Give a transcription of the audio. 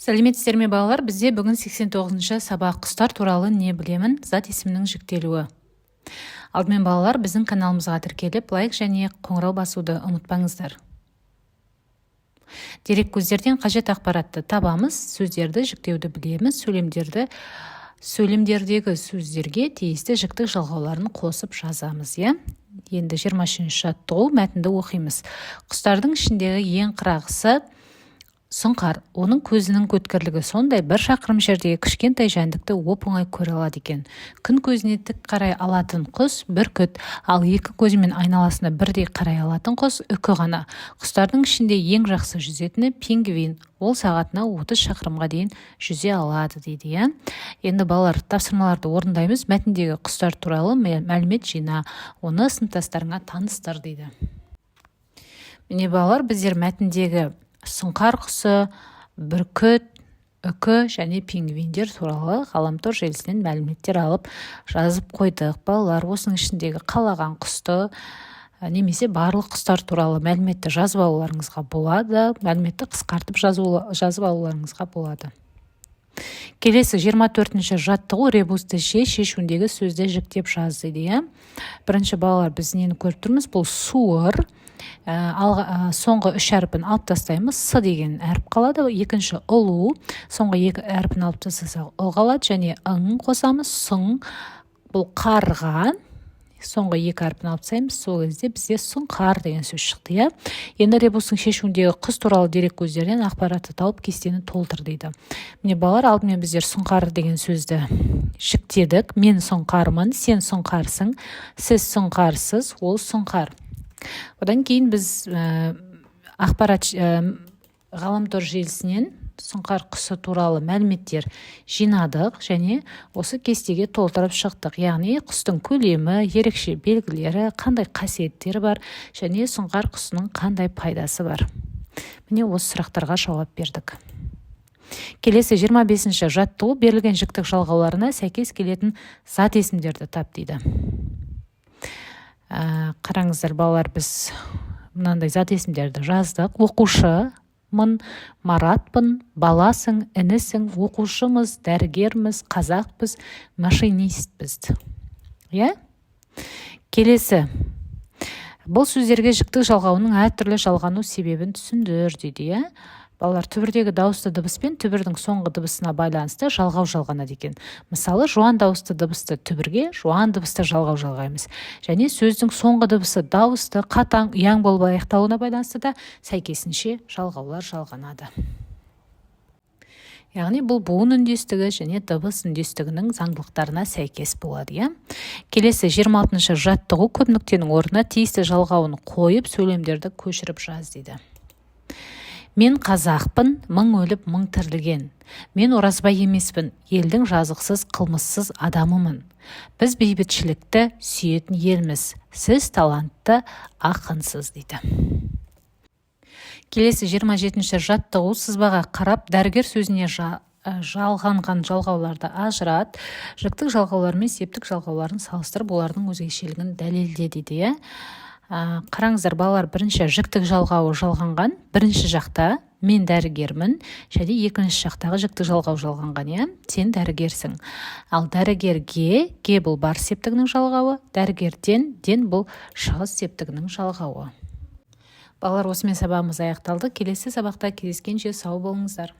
Сәлеметсіздер ме, балалар! Бізде бүгін 89-шы сабақ, «Құстар туралы не білемін?», зат есімнің жіктелуі. Алдымен, балалар, біздің каналымызға тіркеліп, лайк және қоңырау басуды ұмытпаңыздар. Дереккөздерден қажет ақпаратты табамыз, сөздерді жіктеуді білеміз, сөйлемдердегі сөздерге тиісті жіктік жалғауларын қосып жазамыз, иә. Енді 23-ші жаттығу, мәтінді оқимыз. Құстардың ішіндегі ең қырағысы – сұңқар. Оның көзінің өткірлігі сондай, 1 шақырым жердегі кішкентай жәндікті оп-оңай көре алады екен. Күн көзіне тік қарай алатын құс – бүркіт, ал екі көзімен айналасына бірдей қарай алатын құс – үкі ғана. Құстардың ішінде ең жақсы жүзетіні – пингвин. Ол сағатына 30 шақырымға дейін жүзе алады дейді, иә. Енді, балалар, тапсырмаларды орындаймыз. Мәтіндегі құстар туралы мәлімет жина, оны сыныптастарыңа таныстыр дейді. Міне, балалар, біздер мәтіндегі сұңқар құсы, бүркіт, үкі және пингвиндер туралы ғаламтор желісінен мәліметтер алып, жазып қойдық. Балалар, осының ішіндегі қалаған құсты немесе барлық құстар туралы мәліметті жазып алуларыңызға болады, мәліметті қысқартып жазып алуларыңызға болады. Келесі 24-ші жаттығу, ребусты шеш, шешуіндегі сөзді жіктеп жаз дейді, иә. Бірінші, балалар, біз нені көріп тұрмыз? Бұл суыр. Соңғы үш әрпін алып тастаймыз, «с» деген әріп қалады. Екінші, ұлу, соңғы екі әрпін алып тастасақ, «ы» қалады және «ң» қосамыз, сұң. Бұл қарға, соңғы екі әрпін алып тастаймыз, сол кезде бізде сұңқар деген сөз шықты, иә. Енді ребустың шешуіндегі құс туралы дереккөздерден ақпаратты тауып, кестені толтыр дейді. Міне, балалар, алдымен біздер сұңқар деген сөзді жіктедік. Мен сұңқармын, сен сұңқарсың, сіз сұңқарсыз, ол сұңқар. Одан кейін біз ақпарат ғаламтор желісінен сұңқар құсы туралы мәліметтер жинадық және осы кестеге толтырып шықтық, яғни құстың көлемі, ерекше белгілері, қандай қасиеттері бар және сұңқар құсының қандай пайдасы бар. Міне, осы сұрақтарға жауап бердік. Келесі 25-ші жаттығу, берілген жіктік жалғауларына сәйкес келетін зат есімдерді тап дейді. Қараңыздар, балалар, біз мынандай зат есімдерді жаздық: оқушымын, Маратпын, баласың, інісің, оқушымыз, дәрігерміз, қазақпыз, машинистпіз, иә. Келесі, бұл сөздерге жіктік жалғауының әртүрлі жалғану себебін түсіндір дейді, иә. Балалар, түбірдегі дауысты дыбыс пен түбірдің соңғы дыбысына байланысты жалғау жалғанады екен. Мысалы, жуан дауысты дыбысты түбірге жуан дыбысты жалғау жалғаймыз және сөздің соңғы дыбысы дауысты, қатаң, ұяң болып аяқталуына байланысты да сәйкесінше жалғаулар жалғанады. Яғни бұл буын үндестігі және дыбыс үндестігінің заңдылықтарына сәйкес болады, иә. Келесі 26-шы жаттығу, көп нүктенің орнына тиісті жалғауын қойып, сөйлемдерді көшіріп жаз дейді. Мен қазақпын, мың өліп, мың тірілген. Мен Оразбай емеспін, елдің жазықсыз, қылмыссыз адамымын. Біз бейбітшілікті сүйетін елміз. Сіз талантты ақынсыз дейді. Келесі 27-ші жаттығу, сызбаға қарап, дәрігер сөзіне жалғанған жалғауларды ажырат, жіктік жалғаулар мен септік жалғауларын салыстырып, олардың өзгешелігін дәлелде дейді, иә. Қараңыздар, балалар, бірінші жіктік жалғауы жалғанған бірінші жақта «мен дәрігермін» және екінші жақтағы жіктік жалғау жалғанған, иә, «сен дәрігерсің». Ал дәрігерге, «ге» – бұл барыс септігінің жалғауы, дәрігерден, «ден» – бұл шығыс септігінің жалғауы. Балалар, осымен сабағымыз аяқталды. Келесі сабақта кездескенше сау болыңыздар.